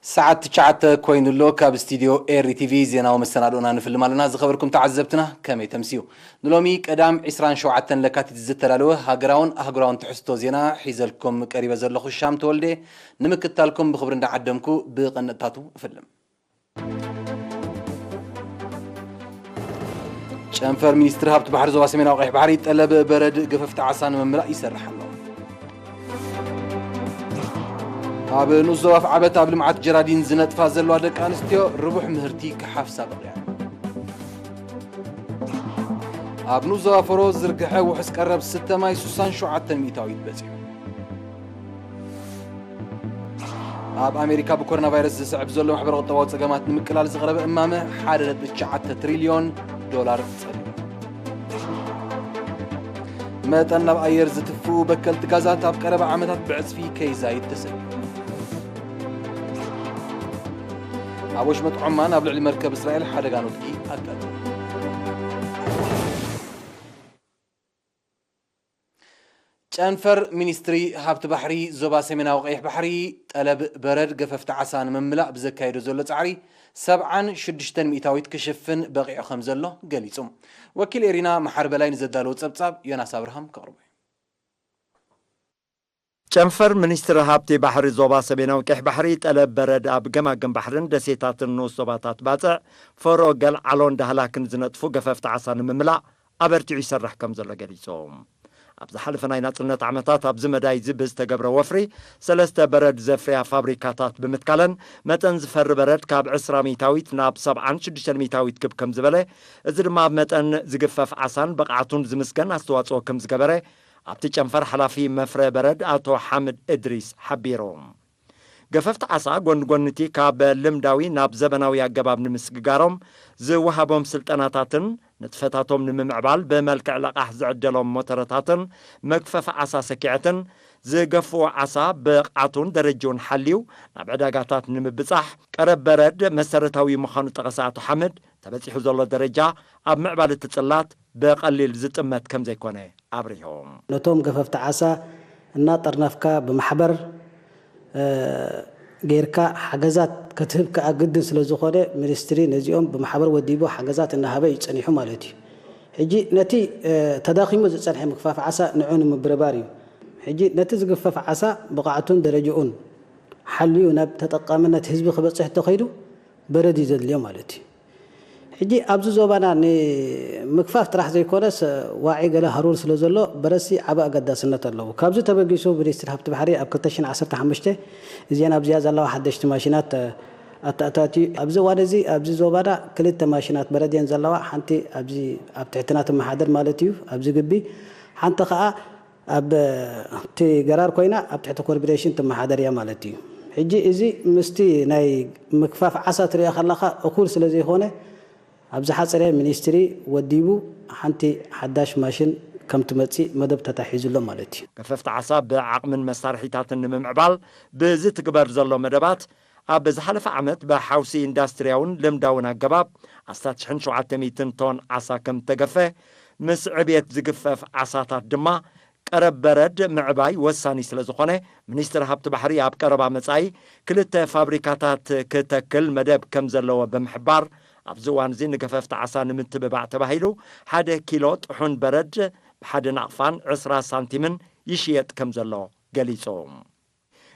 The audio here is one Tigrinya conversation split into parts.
ሰዓት ትሽዓተ ኮይኑ ኣሎ። ካብ ስቱድዮ ኤሪ ቲቪ ዜናዊ መሰናድኦና ንፍልም ኣለና። ዝኸበርኩም ተዓዘብትና ከመይ ተምስዩ? ንሎሚ ቀዳም ዕስራን ሸውዓተን ለካቲት ዝተዳለወ ሃገራውን ኣህጉራውን ትሕዝቶ ዜና ሒዘልኩም ቀሪበ ዘለኹ ሻም ተወልደ። ንምክትታልኩም ብኽብሪ እንዳዓደምኩ ብቐንጥታቱ እፍልም። ጨንፈር ሚኒስትሪ ሃብቲ ባሕሪ ዞባ ሰሜናዊ ቀይሕ ባሕሪ ጠለብ በረድ ገፈፍቲ ዓሳ ንምምላእ ይሰርሕ ኣሎ። ኣብ ንኡስ ዞባ ኣፍዓበት ኣብ ልምዓት ጀራዲን ዝነጥፋ ዘለዋ ደቂ ኣንስትዮ ርቡሕ ምህርቲ ክሓፍሳ በቒዐን። ኣብ ንኡስ ዞባ ፈሮ ዝርግሐ ውሑስ ቀረብ ስተ ማይ ስሳን ሸውዓተን ሚእታዊት በጺሑ። ኣብ ኣሜሪካ ብኮሮና ቫይረስ ዝስዕብ ዘሎ ማሕበረ ቁጠባዊ ጸገማት ንምቅላል ዝቐረበ እማመ ሓደ ነጥቢ ትሽዓተ ትሪልዮን ዶላር ጸድቁ። መጠን ናብ ኣየር ዝትፍኡ በከልቲ ጋዛት ኣብ ቀረባ ዓመታት ብዕጽፊ ከይዛይድ ተሰልዩ። ኣብ ወሽመጥ ዖማን ኣብ ልዕሊ መርከብ እስራኤል ሓደጋ ነድጊ ኣጋጠመ። ጨንፈር ሚኒስትሪ ሃብቲ ባሕሪ ዞባ ሰሜናዊ ቀይሕ ባሕሪ ጠለብ በረድ ገፈፍቲ ዓሳ ንምምላእ ብዘካየዶ ዘሎ ጻዕሪ ሰብዓን ሽዱሽተን ሚእታዊት ክሽፍን በቒዑ ከም ዘሎ ገሊጹ። ወኪል ኤሪና መሓር በላይ ንዘዳለዎ ጸብጻብ ዮናስ ኣብርሃም ከቕርቦ እዩ። ጨንፈር ሚኒስትሪ ሃብቲ ባሕሪ ዞባ ሰሜናዊ ቀይሕ ባሕሪ ጠለብ በረድ ኣብ ገማግም ባሕርን ደሴታትን ንኡስ ዞባታት ባጽዕ፣ ፈሮ፣ ገልዓሎን ዳህላክን ዝነጥፉ ገፈፍቲ ዓሳ ንምምላእ ኣበርቲዑ ይሰርሕ ከም ዘሎ ገሊጹ። ኣብ ዝሓለፈ ናይ ናጽነት ዓመታት ኣብዚ መዳይ እዚ ብዝተገብረ ወፍሪ፣ ሰለስተ በረድ ዘፍርያ ፋብሪካታት ብምትካለን፣ መጠን ዝፈሪ በረድ ካብ ዕስራ ሚእታዊት ናብ ሰብዓን ሽዱሽተ ሚእታዊት ክብ ከም ዝበለ፣ እዚ ድማ ኣብ መጠን ዝግፈፍ ዓሳን ብቕዓቱን ዝምስገን ኣስተዋጽኦ ከም ዝገበረ፣ ኣብቲ ጨንፈር ሓላፊ መፍረ በረድ ኣቶ ሓምድ እድሪስ ሓቢሩ። ገፈፍቲ ዓሳ ጎኒ ጎኒ እቲ ካብ ልምዳዊ ናብ ዘበናዊ ኣገባብ ንምስግጋሮም ዝወሃቦም ስልጠናታትን ንጥፈታቶም ንምምዕባል ብመልክዕ ለቓሕ ዝዕደሎም ሞተረታትን መግፈፊ ዓሳ ሰኪዐትን ዝገፍዎ ዓሳ ብቕዓቱን ደረጅኡን ሓልዩ ናብ ዕዳጋታት ንምብጻሕ ቀረብ በረድ መሰረታዊ ምዃኑ ጠቐሰ ኣቶ ሓምድ፣ ተበጺሑ ዘሎ ደረጃ ኣብ ምዕባለ እቲ ጽላት ብቐሊል ዝጥመት ከም ዘይኮነ ኣብሪሆም። ነቶም ገፈፍቲ ዓሳ እናጠርነፍካ ብማሕበር፣ እ፣ ጌርካ ሓገዛት ክትህብ ከኣ ግድን ስለ ዝኾነ፣ ሚኒስትሪ ነዚኦም ብማሕበር ወዲቡ ሓገዛት እናሃበ እዩ ጸኒሑ ማለት እዩ። ሕጂ ነቲ፣ እ፣ ተዳኺሙ ዝጸንሐ ምግፋፍ ዓሳ ንዑ ንምብርባር እዩ። ሕጂ ነቲ ዝግፈፍ ዓሳ ብቕዓቱን ደረጃኡን ሓልዩ ናብ ተጠቃምነት ህዝቢ ክበጽሕ እንተኸይዱ በረድ እዩ ዘድልዮ ማለት እዩ። ሕጂ ኣብዚ ዞባና ንምግፋፍ ጥራሕ ዘይኮነስ ዋዒ ገለ ሃሩር ስለ ዘሎ በረሲ ዓቢ ኣገዳስነት ኣለዎ። ካብዚ ተበጊሱ ሚኒስትሪ ሃብቲ ባሕሪ ኣብ ክልተ ሽሕን ዓሰርተ ሓሙሽተ እዚአን ኣብዚኣ ዘለዋ ሓደሽቲ ማሽናት ኣተኣታትዩ። ኣብዚ እዋን እዚ ኣብዚ ዞባና ክልተ ማሽናት በረድ እየን ዘለዋ። ሓንቲ ኣብዚ ኣብ ትሕትና ትመሓደር ማለት እዩ፣ ኣብዚ ግቢ። ሓንቲ ኸኣ ኣብ እቲ ገራር ኮይና ኣብ ትሕቲ ኮርፖሬሽን ትመሓደር እያ ማለት እዩ። ሕጂ እዚ ምስቲ ናይ ምግፋፍ ዓሳ ትሪኦ ከለኻ እኹል ስለ ዘይኮነ፣ ኣብ ዝሓጸረ ሚኒስትሪ ወዲቡ ሓንቲ ሓዳሽ ማሽን ከም ትመጽእ መደብ ተታሒዙ ኣሎ ማለት እዩ። ገፈፍቲ ዓሳ ብዓቕምን መሳርሒታትን ንምምዕባል ብዝትግበር ዘሎ መደባት፣ ኣብ ዝሓለፈ ዓመት ብሓውሲ ኢንዳስትርያውን ልምዳውን ኣገባብ ኣስታት ሽሕን ሸውዓተ ሚእትን ቶን ዓሳ ከም እተገፈ፣ ምስ ዕብየት ዝግፈፍ ዓሳታት ድማ ቀረብ በረድ ምዕባይ ወሳኒ ስለ ዝኾነ፣ ሚኒስትሪ ሃብቲ ባሕሪ ኣብ ቀረባ መጻኢ ክልተ ፋብሪካታት ክተክል መደብ ከም ዘለዎ ብምሕባር፣ ኣብዚ እዋን እዚ ንገፈፍቲ ዓሳ ንምትብባዕ ተባሂሉ ሓደ ኪሎ ጥሑን በረድ ብሓደ ናቕፋን ዕስራ ሳንቲምን ይሽየጥ ከም ዘሎ ገሊጹ።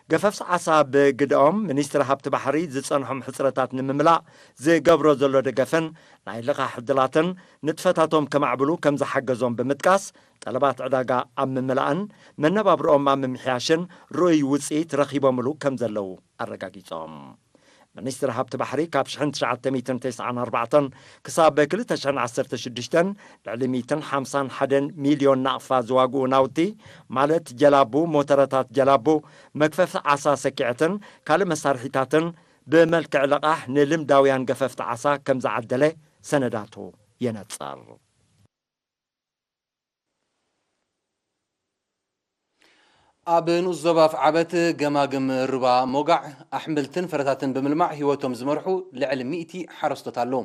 ገፈፍቲ ዓሳ ብግደኦም፣ ሚኒስትሪ ሃብቲ ባሕሪ ዝጸንሖም ሕጽረታት ንምምላእ ዝገብሮ ዘሎ ደገፍን ናይ ልቓሕ ዕድላትን ንጥፈታቶም ከማዕብሉ ከም ዝሓገዞም ብምጥቃስ፣ ጠለባት ዕዳጋ ኣብ ምምላእን መነባብሮኦም ኣብ ምምሕያሽን ርኡይ ውጽኢት ረኺቦምሉ ከም ዘለዉ ኣረጋጊጾም። ሚኒስትሪ ሃብቲ ባሕሪ ካብ ሽሕን ትሽዓተ ሚእትን ተስዓን ኣርባዕተን ክሳብ ክልተ ሽሕን ዓሰርተ ሽዱሽተን ልዕሊ ሚእትን ሓምሳን ሓደን ሚልዮን ናቕፋ ዝዋግኡ ናውቲ፣ ማለት ጀላቡ፣ ሞተረታት ጀላቡ፣ መግፈፊ ዓሳ ሰኪዐትን ካልእ መሳርሒታትን ብመልክዕ ለቓሕ ንልምዳውያን ገፈፍቲ ዓሳ ከም ዝዓደለ ሰነዳቱ የነጽር። ኣብ ንኡስ ዞባ ኣፍዓበት ገማግም ሩባ ሞጋዕ ኣሕምልትን ፍረታትን ብምልማዕ ህይወቶም ዝመርሑ ልዕሊ ሚእቲ ሓረስቶት ኣለዉ።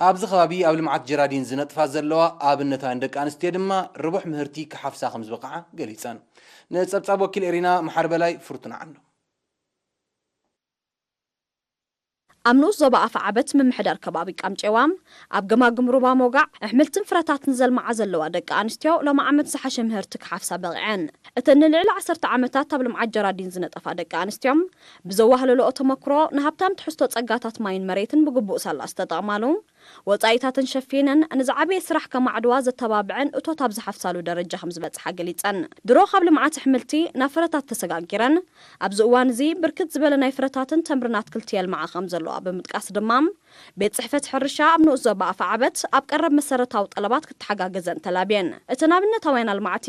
ኣብዚ ከባቢ ኣብ ልምዓት ጀራዲን ዝነጥፋ ዘለዋ ኣብነታውያን ደቂ ኣንስትዮ ድማ ርቡሕ ምህርቲ ክሓፍሳ ከም ዝበቕዓ ገሊጸን። ንጸብጻብ ወኪል ኤሪና መሓር በላይ ፍርቱና ዓንዶ። ኣብ ንኡስ ዞባ ኣፍዓበት ምምሕዳር ከባቢ ቃምጨዋ፣ ኣብ ገማግም ሩባ ሞጋዕ ኣሕምልትን ፍረታትን ዘልምዓ ዘለዋ ደቂ ኣንስትዮ ሎሚ ዓመት ዝሓሸ ምህርቲ ክሓፍሳ በቒዐን። እተን ንልዕሊ ዓሰርተ ዓመታት ኣብ ልምዓት ጀራዲን ዝነጠፋ ደቂ ኣንስትዮ፣ ብዘዋህለልኦ ተመክሮ ንሃብታም ትሕዝቶ ጸጋታት ማይን መሬትን ብግቡእ ሳላ ዝተጠቕማሉ፣ ወጻኢታተን ሸፊነን ንዝዓበየ ስራሕ ከማዕድዋ ዘተባብዐን እቶት ኣብ ዝሓፍሳሉ ደረጃ ከም ዝበጽሓ ገሊጸን። ድሮ ካብ ልምዓት ኣሕምልቲ ናብ ፍረታት ተሰጋጊረን፣ ኣብዚ እዋን እዚ ብርክት ዝበለ ናይ ፍረታትን ተምርን ኣትክልቲ የልምዓ ከም ዘለዋ ብምጥቃስ ድማ፣ ቤት ጽሕፈት ሕርሻ ኣብ ንኡስ ዞባ ኣፍዓበት ኣብ ቀረብ መሰረታዊ ጠለባት ክተሓጋገዘን ተላብየን። እተን ኣብነታውያን ኣልማዕቲ፣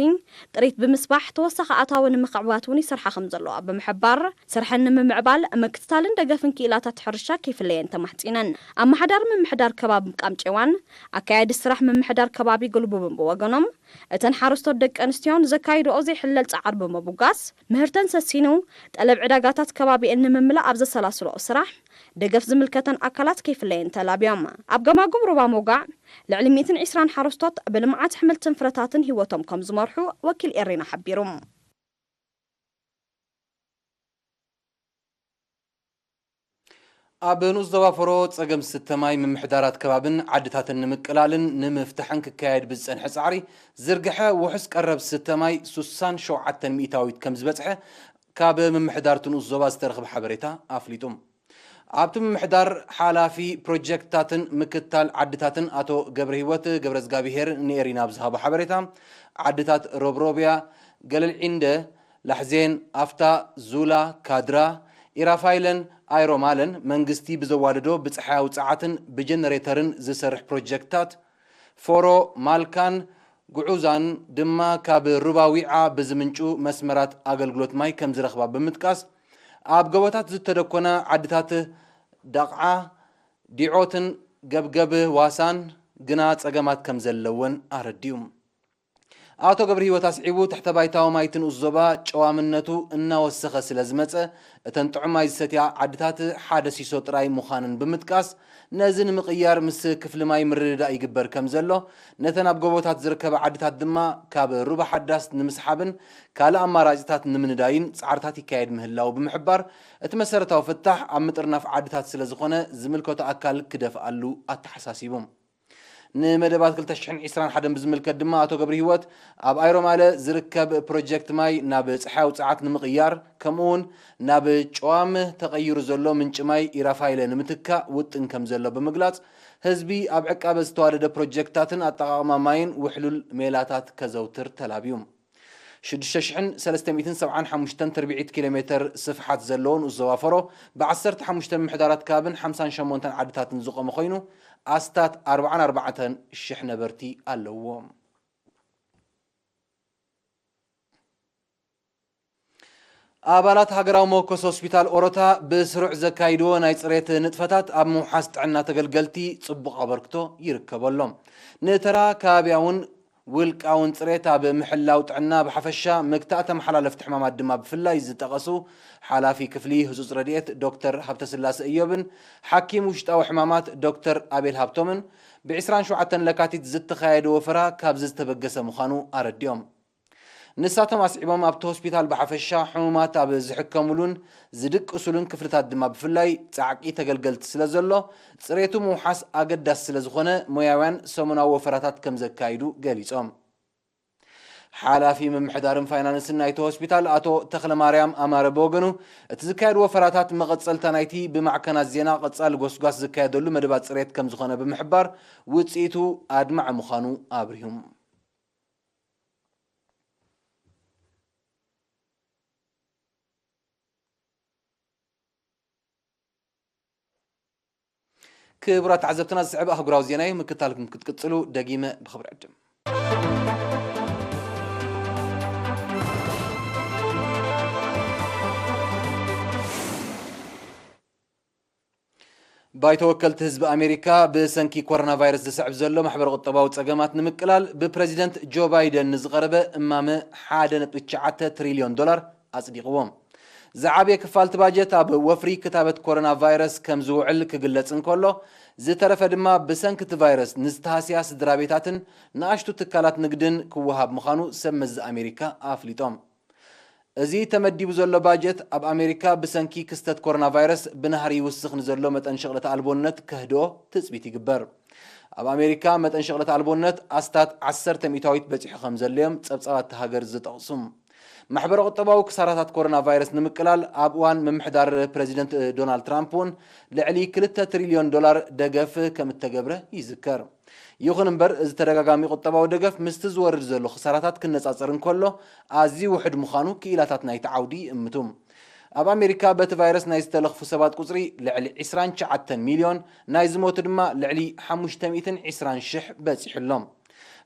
ጥሪት ብምስፋሕ ተወሳኺ ኣታዊ ንምኽዕባት እውን ይሰርሓ ከም ዘለዋ ብምሕባር፣ ስርሐን ንምምዕባል ምክትታልን ደገፍን ክኢላታት ሕርሻ ከይፍለየን ተማሕጺነን። ኣመሓዳሪ ምምሕዳር ከባቢ ቃምጨዋን ኣካያዲ ስራሕ ምምሕዳር ከባቢ ጉልቡብን ብወገኖም፣ እተን ሓረስቶት ደቂ ኣንስትዮ ንዘካይድኦ ዘይሕለል ጻዕሪ ብምብጋስ፣ ምህርተን ሰሲኑ፣ ጠለብ ዕዳጋታት ከባቢኤን ንምምላእ ኣብ ዘሰላስልኦ ስራሕ ደገፍ ዝምልከተን ኣካላት ከይፍለየን ተላብዮም። ኣብ ገማግም ሩባ ሞጋዕ ልዕሊ ሚእትን ዕስራን ሓረስቶት ብልምዓት ኣሕምልትን ፍረታትን ህይወቶም ከም ዝመርሑ ወኪል ኤሪና ሓቢሩ። ኣብ ንኡስ ዞባ ፈሮ ጸገም ዝስተ ማይ ምምሕዳራት ከባብን ዓድታትን ንምቅላልን ንምፍታሕን ክካየድ ብዝጸንሐ ጻዕሪ ዝርግሐ ውሑስ ቀረብ ዝስተ ማይ ሱሳን ሸውዓተን ሚእታዊት ከም ዝበጽሐ ካብ ምምሕዳር እቲ ንኡስ ዞባ ዝተረኽበ ሓበሬታ ኣፍሊጡ። ኣብቲ ምምሕዳር ሓላፊ ፕሮጀክትታትን ምክትታል ዓድታትን ኣቶ ገብረ ህይወት ገብረ እግዚኣብሄር ንኤሪና ኣብ ዝሃቦ ሓበሬታ፣ ዓድታት ሮብሮብያ፣ ገለልዒንደ፣ ላሕዜን፣ ኣፍታ፣ ዙላ፣ ካድራ፣ ኢራፋይለን ኣይሮማለን መንግስቲ ብዘዋደዶ ብጸሓያዊ ጸዓትን ብጀነሬተርን ዝሰርሕ ፕሮጀክትታት፣ ፎሮ፣ ማልካን ጉዑዛን ድማ ካብ ሩባ ዊዓ ብዝምንጩ መስመራት ኣገልግሎት ማይ ከም ዝረኽባ ብምጥቃስ፣ ኣብ ጎቦታት ዝተደኮና ዓድታት ዳቕዓ፣ ዲዖትን ገብገብ ዋሳን ግና ጸገማት ከም ዘለወን ኣረዲኡ። ኣቶ ገብረ ህይወት ኣስዒቡ፣ ትሕተ ባይታዊ ማይ እቲ ንኡስ ዞባ ጨዋምነቱ እናወሰኸ ስለ ዝመጸ፣ እተን ጥዑም ማይ ዝሰትያ ዓድታት ሓደ ሲሶ ጥራይ ምዃነን ብምጥቃስ፣ ነዚ ንምቕያር ምስ ክፍሊ ማይ ምርድዳእ ይግበር ከም ዘሎ፣ ነተን ኣብ ጎቦታት ዝርከባ ዓድታት ድማ ካብ ሩባ ሓዳስ ንምስሓብን ካልእ ኣማራጺታት ንምንዳይን ጻዕርታት ይካየድ ምህላዉ ብምሕባር፣ እቲ መሰረታዊ ፍታሕ ኣብ ምጥርናፍ ዓድታት ስለ ዝኾነ፣ ዝምልከቶ ኣካል ክደፍኣሉ ኣተሓሳሲቡ። ንመደባት ክልተ ሽሕን ዕስራን ሓደን ብዝምልከት ድማ ኣቶ ገብረ ህይወት፣ ኣብ ኣይሮማለ ዝርከብ ፕሮጀክት ማይ ናብ ጸሓያዊ ጸዓት ንምቕያር፣ ከምኡውን ናብ ጨዋም ተቐይሩ ዘሎ ምንጪ ማይ ኢራፋይለ ንምትካእ ውጥን ከም ዘሎ ብምግላጽ፣ ህዝቢ ኣብ ዕቃበ ዝተዋደደ ፕሮጀክትታትን ኣጠቓቕማ ማይን ውሕሉል ሜላታት ከዘውትር ተላብዩ። ሽዱሽተ ሽሕን ሰለስተ ሚእትን ሰብዓን ሓሙሽተን ትርብዒት ኪሎ ሜተር ስፍሓት ዘለዎ ንኡስ ዞባ ፈሮ፣ ብዓሰርተ ሓሙሽተ ምምሕዳራት ከባብን ሓምሳን ሸሞንተን ዓድታትን ዝቖመ ኮይኑ፣ ኣስታት ኣርባዓን ኣርባዕተን ሽሕ ነበርቲ ኣለዎ። ኣባላት ሃገራዊ መወከሲ ሆስፒታል ኦሮታ ብስሩዕ ዘካይድዎ ናይ ጽሬት ንጥፈታት ኣብ ምውሓስ ጥዕና ተገልገልቲ ጽቡቕ ኣበርክቶ ይርከበሎም። ንተራ ከባብያውን ውልቃውን ጽሬት ኣብ ምሕላው ጥዕና ብሓፈሻ፣ ምግታእ ተመሓላለፍቲ ሕማማት ድማ ብፍላይ ዝጠቐሱ ሓላፊ ክፍሊ ህጹጽ ረድኤት ዶክተር ሃብተስላሰ እዮብን ሓኪም ውሽጣዊ ሕማማት ዶክተር ኣቤል ሃብቶምን ብዕስራን ሸውዓተን ለካቲት ዝተኻየደ ወፈራ ካብዚ ዝተበገሰ ምዃኑ ኣረዲኦም። ንሳቶም ኣስዒቦም፣ ኣብቲ ሆስፒታል ብሓፈሻ ሕሙማት ኣብ ዝሕከሙሉን ዝድቅሱሉን ክፍልታት ድማ ብፍላይ ጻዕቂ ተገልገልቲ ስለ ዘሎ፣ ጽሬቱ ምውሓስ ኣገዳሲ ስለ ዝኾነ፣ ሞያውያን ሰሙናዊ ወፈራታት ከም ዘካይዱ ገሊጾም። ሓላፊ ምምሕዳርን ፋይናንስን ናይቲ ሆስፒታል ኣቶ ተኽለማርያም ኣማረ ብወገኑ፣ እቲ ዝካየድ ወፈራታት መቐጸልታ ናይቲ ብማዕከናት ዜና ቀጻሊ ጎስጓስ ዝካየደሉ መደባት ጽሬት ከም ዝኾነ ብምሕባር፣ ውጽኢቱ ኣድማዒ ምዃኑ ኣብሪሁ። ክቡራት ተዓዘብትና፣ ዝስዕብ ኣህጉራዊ ዜና እዩ። ምክትታልኩም ክትቅጽሉ ደጊመ ብኽብሪ ዕድም። ባይቶ ወከልቲ ህዝቢ ኣሜሪካ ብሰንኪ ኮሮና ቫይረስ ዝስዕብ ዘሎ ማሕበረ ቁጠባዊ ጸገማት ንምቅላል ብፕረዚደንት ጆ ባይደን ንዝቐረበ እማመ ሓደ ነጥቢ ትሽዓተ ትሪልዮን ዶላር ኣጽዲቕዎ። ዝዓበየ ክፋል እቲ ባጀት ኣብ ወፍሪ ክታበት ኮሮና ቫይረስ ከም ዝውዕል ክግለጽ እንከሎ፣ ዝተረፈ ድማ ብሰንኪ እቲ ቫይረስ ንዝተሃስያ ስድራ ቤታትን ንኣሽቱ ትካላት ንግድን ክወሃብ ምዃኑ ሰብ መዚ ኣሜሪካ ኣፍሊጦም። እዚ ተመዲቡ ዘሎ ባጀት ኣብ ኣሜሪካ ብሰንኪ ክስተት ኮሮና ቫይረስ ብናህሪ ይውስኽ ንዘሎ መጠን ሸቕለት ኣልቦነት ከህድኦ ትጽቢት ይግበር። ኣብ ኣሜሪካ መጠን ሸቕለት ኣልቦነት ኣስታት ዓሰርተ ሚእታዊት በጺሑ ከም ዘሎ'ዮም ጸብጻባት እታ ሃገር ዝጠቕሱ። ማሕበረ ቁጠባዊ ክሳራታት ኮሮና ቫይረስ ንምቅላል ኣብ እዋን ምምሕዳር ፕረዚደንት ዶናልድ ትራምፕ እውን ልዕሊ ክልተ ትሪልዮን ዶላር ደገፍ ከም እተገብረ ይዝከር። ይኹን እምበር፣ እዚ ተደጋጋሚ ቁጠባዊ ደገፍ ምስቲ ዝወርድ ዘሎ ክሳራታት ክነጻጸር እንከሎ ኣዝዩ ውሑድ ምዃኑ ክኢላታት ናይቲ ዓውዲ ይእምቱ። ኣብ ኣሜሪካ በቲ ቫይረስ ናይ ዝተለኽፉ ሰባት ቁጽሪ ልዕሊ ዕስራን ትሽዓተን ሚልዮን፣ ናይ ዝሞቱ ድማ ልዕሊ ሓሙሽተ ሚእትን ዕስራን ሽሕ በጺሑ ኣሎ።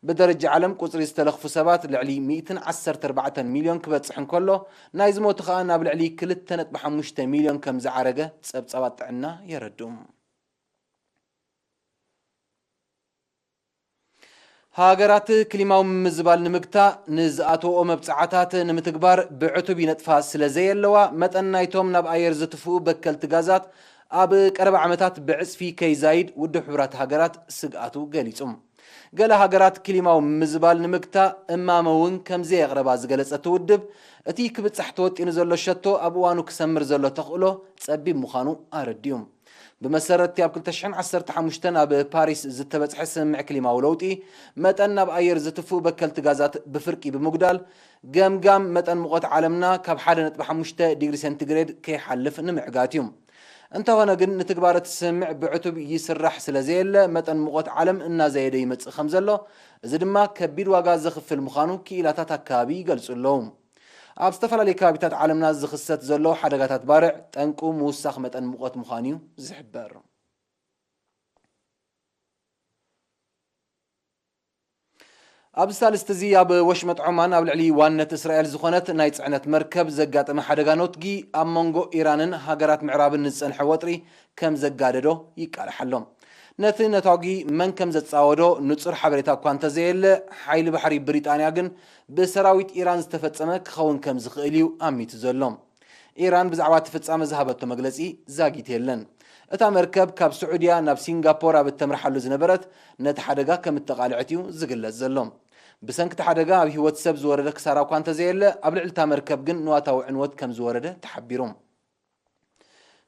ብደረጃ ዓለም ቁጽሪ ዝተለኽፉ ሰባት ልዕሊ ሚእትን ዓሰርተ ኣርባዕተን ሚልዮን ክበጽሕ እንከሎ፣ ናይ ዝሞቱ ከኣ ናብ ልዕሊ ክልተ ነጥቢ ሓሙሽተ ሚልዮን ከም ዝዓረገ ጸብጻባት ጥዕና የረድኡ። ሃገራት ክሊማዊ ምምዝባል ንምግታእ ንዝኣተወኦ መብጽዓታት ንምትግባር ብዕቱብ ይነጥፋ ስለ ዘየለዋ፣ መጠን ናይቶም ናብ ኣየር ዝትፍኡ በከልቲ ጋዛት ኣብ ቀረባ ዓመታት ብዕጽፊ ከይዛይድ ውድብ ሕቡራት ሃገራት ስግኣቱ ገሊጹ። ገለ ሃገራት ክሊማዊ ምምዝባል ንምግታእ እማመ እውን ከም ዘየቕረባ ዝገለጸ እቲ ውድብ፣ እቲ ክብጻሕ ተወጢኑ ዘሎ ሸቶ ኣብ እዋኑ ክሰምር ዘሎ ተኽእሎ ጸቢብ ምዃኑ ኣረዲኡ። ብመሰረት እቲ ኣብ ክልተ ሽሕን ዓሰርተ ሓሙሽተን ኣብ ፓሪስ ዝተበጽሐ ስምምዕ ክሊማዊ ለውጢ፣ መጠን ናብ ኣየር ዝትፍኡ በከልቲ ጋዛት ብፍርቂ ብምጉዳል፣ ገምጋም መጠን ሙቐት ዓለምና ካብ ሓደ ነጥቢ ሓሙሽተ ዲግሪ ሴንቲግሬድ ከይሓልፍ ንምዕጋት እዩ። እንተኾነ ግን፣ ንትግባረ እቲ ስምምዕ ብዕቱብ ይስራሕ ስለ ዘየለ፣ መጠን ሙቐት ዓለም እናዘየደ ይመጽእ ከም ዘሎ፣ እዚ ድማ ከቢድ ዋጋ ዘኽፍል ምዃኑ ክኢላታት ኣከባቢ ይገልጹ ኣለዉ። ኣብ ዝተፈላለዩ ከባቢታት ዓለምና ዝኽሰት ዘሎ ሓደጋታት ባርዕ፣ ጠንቁ ምውሳኽ መጠን ሙቐት ምዃኑ እዩ ዝሕበር። ኣብዚ ሳልስቲ እዚ ኣብ ወሽመጥ ዖማን ኣብ ልዕሊ ዋነት እስራኤል ዝኾነት ናይ ጽዕነት መርከብ ዘጋጠመ ሓደጋ ነውትጊ ኣብ መንጎ ኢራንን ሃገራት ምዕራብን ንዝጸንሐ ወጥሪ ከም ዘጋደዶ ይቃላሕ ኣሎ። ነቲ ነታጒ መን ከም ዘጻወዶ ንጹር ሓበሬታ እኳ እንተዘየለ፣ ሓይሊ ባሕሪ ብሪጣንያ ግን ብሰራዊት ኢራን ዝተፈጸመ ክኸውን ከም ዝኽእል እዩ ኣሚቱ ዘሎ። ኢራን ብዛዕባ እቲ ፍጻመ ዝሃበቶ መግለጺ ዛጊት የለን። እታ መርከብ ካብ ስዑድያ ናብ ሲንጋፖር ኣብ እተምርሓሉ ዝነበረት ነቲ ሓደጋ ከም እተቓልዐት እዩ ዝግለጽ ዘሎ። ብሰንኪ እቲ ሓደጋ ኣብ ህይወት ሰብ ዝወረደ ክሳራ እኳ እንተዘየለ፣ ኣብ ልዕሊ እታ መርከብ ግን ንዋታዊ ዕንወት ከም ዝወረደ ተሓቢሩ።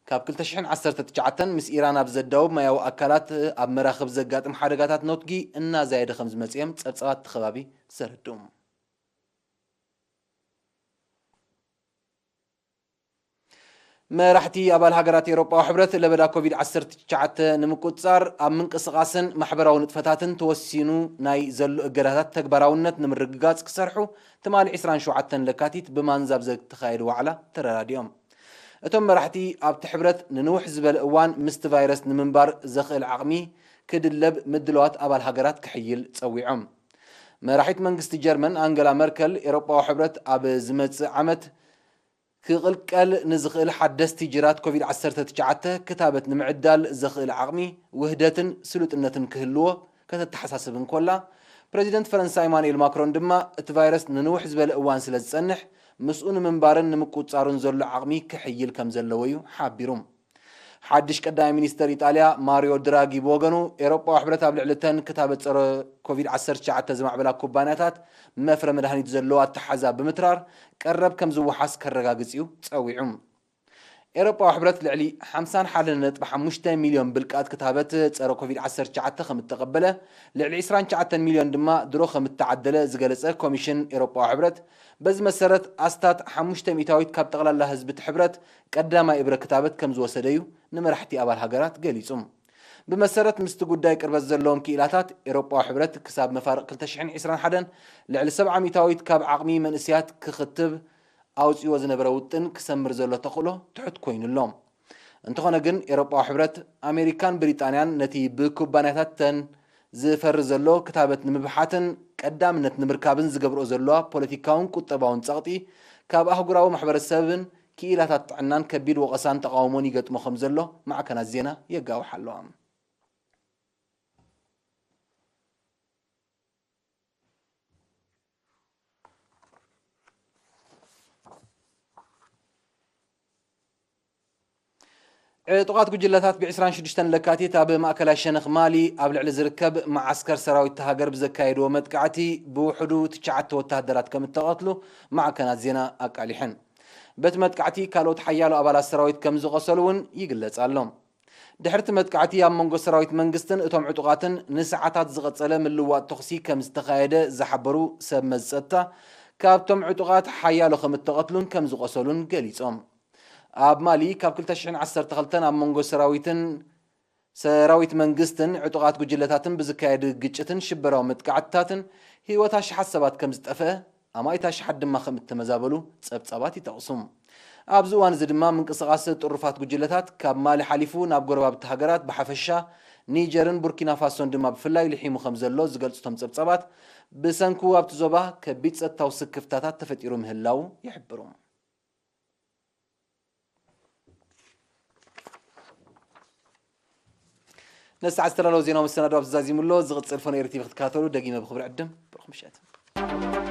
ካብ ክልተ ሽሕን ዓሰርተ ትሽዓተን ምስ ኢራን ኣብ ዘዳውብ ማያዊ ኣካላት ኣብ መራኽብ ዘጋጥም ሓደጋታት ነውትጊ እናዛየደ ከም ዝመጽእ እዮም ጸብጻባት እቲ ከባቢ ዘረድኡ። መራሕቲ ኣባል ሃገራት ኤውሮጳዊ ሕብረት ለበዳ ኮቪድ ዓሰርተ ትሽዓተ ንምቁጽጻር ኣብ ምንቅስቓስን ማሕበራዊ ንጥፈታትን ተወሲኑ ናይ ዘሎ እገዳታት ተግባራውነት ንምርግጋጽ ክሰርሑ ትማሊ ዕስራን ሸውዓተን ለካቲት ብማንዛብ ዘተኻየደ ዋዕላ ተረዳዲኦም። እቶም መራሕቲ ኣብቲ ሕብረት ንንውሕ ዝበለ እዋን ምስቲ ቫይረስ ንምንባር ዘኽእል ዓቕሚ ክድለብ ምድላዋት ኣባል ሃገራት ክሕይል ጸዊዖም። መራሒት መንግስቲ ጀርመን ኣንገላ መርከል ኤውሮጳዊ ሕብረት ኣብ ዝመጽእ ዓመት ክቕልቀል ንዝኽእል ሓደስቲ ጅራት ኮቪድ ዓሰርተ ትሽዓተ ክታበት ንምዕዳል ዘኽእል ዓቕሚ፣ ውህደትን ስሉጥነትን ክህልዎ ከተተሓሳስብ እንኮላ፣ ፕረዚደንት ፈረንሳ ኢማኑኤል ማክሮን ድማ እቲ ቫይረስ ንንውሕ ዝበለ እዋን ስለ ዝጸንሕ፣ ምስኡ ንምንባርን ንምቁጽጻሩን ዘሎ ዓቕሚ ክሕይል ከም ዘለዎ እዩ ሓቢሩ። ሓድሽ ቀዳማይ ሚኒስተር ኢጣልያ ማሪዮ ድራጊ ብወገኑ፣ ኤውሮጳዊ ሕብረት ኣብ ልዕሊ እተን ክታበት ጸረ ኮቪድ ዓሰርተ ትሽዓተ ዘማዕበላ ኩባንያታት መፍረ መድሃኒት ዘለዎ ኣተሓዛ ብምትራር ቀረብ ከም ዝወሓስ ከረጋግጽ እዩ ጸዊዑ። ኤውሮጳዊ ሕብረት ልዕሊ ሓምሳን ሓደን ነጥቢ ሓሙሽተ ሚልዮን ብልቃጥ ክታበት ጸረ ኮቪድ ዓሰርተ ትሽዓተ ከም እተቐበለ፣ ልዕሊ ዕስራን ትሽዓተን ሚልዮን ድማ ድሮ ከም እተዓደለ ዝገለጸ ኮሚሽን ኤውሮጳዊ ሕብረት፣ በዚ መሰረት ኣስታት ሓሙሽተ ሚእታዊት ካብ ጠቕላላ ህዝቢ እቲ ሕብረት ቀዳማይ እብረ ክታበት ከም ዝወሰደ እዩ ንመራሕቲ ኣባል ሃገራት ገሊጹ። ብመሰረት ምስቲ ጉዳይ ቅርበት ዘለዎም ክኢላታት፣ ኤውሮጳዊ ሕብረት ክሳብ መፋርቕ ክልተ ሽሕን ዕስራን ሓደን ልዕሊ ሰብዓ ሚእታዊት ካብ ዓቕሚ መንእሰያት ክኽትብ ኣውጺዎ ዝነበረ ውጥን ክሰምር ዘሎ ተኽእሎ ትሑት ኮይኑ ኣሎ። እንተኾነ ግን፣ ኤውሮጳዊ ሕብረት፣ ኣሜሪካን ብሪጣንያን ነቲ ብኩባንያታተን ዝፈሪ ዘሎ ክታበት ንምብሓትን ቀዳምነት ንምርካብን ዝገብርኦ ዘለዋ ፖለቲካውን ቁጠባውን ጸቕጢ፣ ካብ ኣህጉራዊ ማሕበረሰብን ክኢላታት ጥዕናን ከቢድ ወቐሳን ተቓውሞን ይገጥሞ ከም ዘሎ ማዕከናት ዜና የጋውሓ ኣለዋ። ዕጡቓት ጉጅለታት ብ ዕስራን ሽዱሽተን ለካቲት ኣብ ማእከላይ ሸነኽ ማሊ ኣብ ልዕሊ ዝርከብ መዓስከር ሰራዊት እታ ሃገር ብዘካየድዎ መጥቃዕቲ ብውሕዱ ትሽዓተ ወተሃደራት ከም እተቐትሉ ማዕከናት ዜና ኣቃሊሐን። በቲ መጥቃዕቲ ካልኦት ሓያሎ ኣባላት ሰራዊት ከም ዝቐሰሉ እውን ይግለጽ ኣሎ። ድሕርቲ መጥቃዕቲ ኣብ መንጎ ሰራዊት መንግስትን እቶም ዕጡቓትን ንሰዓታት ዝቐጸለ ምልዋጥ ተኹሲ ከም ዝተኻየደ ዝሓበሩ ሰብ መዚ ጸጥታ፣ ካብቶም ዕጡቓት ሓያሎ ከም እተቐትሉን ከም ዝቖሰሉን ገሊጾም። ኣብ ማሊ ካብ ክልተ ሽሕን ዓሰርተ ክልተን ኣብ መንጎ ሰራዊትን ሰራዊት መንግስትን ዕጡቓት ጉጅለታትን ብዝካየድ ግጭትን ሽበራዊ መጥቃዕትታትን ህይወት ኣሽሓት ሰባት ከም ዝጠፍአ፣ ኣማኢት ኣሽሓት ድማ ከም እተመዛበሉ ጸብጻባት ይጠቕሱ። ኣብዚ እዋን እዚ ድማ ምንቅስቓስ ጥሩፋት ጉጅለታት ካብ ማሊ ሓሊፉ ናብ ጎረባብቲ ሃገራት ብሓፈሻ ኒጀርን ቡርኪና ፋሶን ድማ ብፍላይ ልሒሙ ከም ዘሎ ዝገልጹ እቶም ጸብጻባት፣ ብሰንኩ ኣብቲ ዞባ ከቢድ ጸጥታዊ ስክፍታታት ተፈጢሩ ምህላው ይሕብሩ። ነዚ ሰዓት ዝተዳለወ ዜናዊ መሰናዶ ኣብዚ ዛዚሙ ኣሎ። ዝቕጽል ፎነ ኤሪ ቲቪ ክትከታተሉ ደጊመ ብኽብሪ ዕድም። ብሩኽ ምሸት።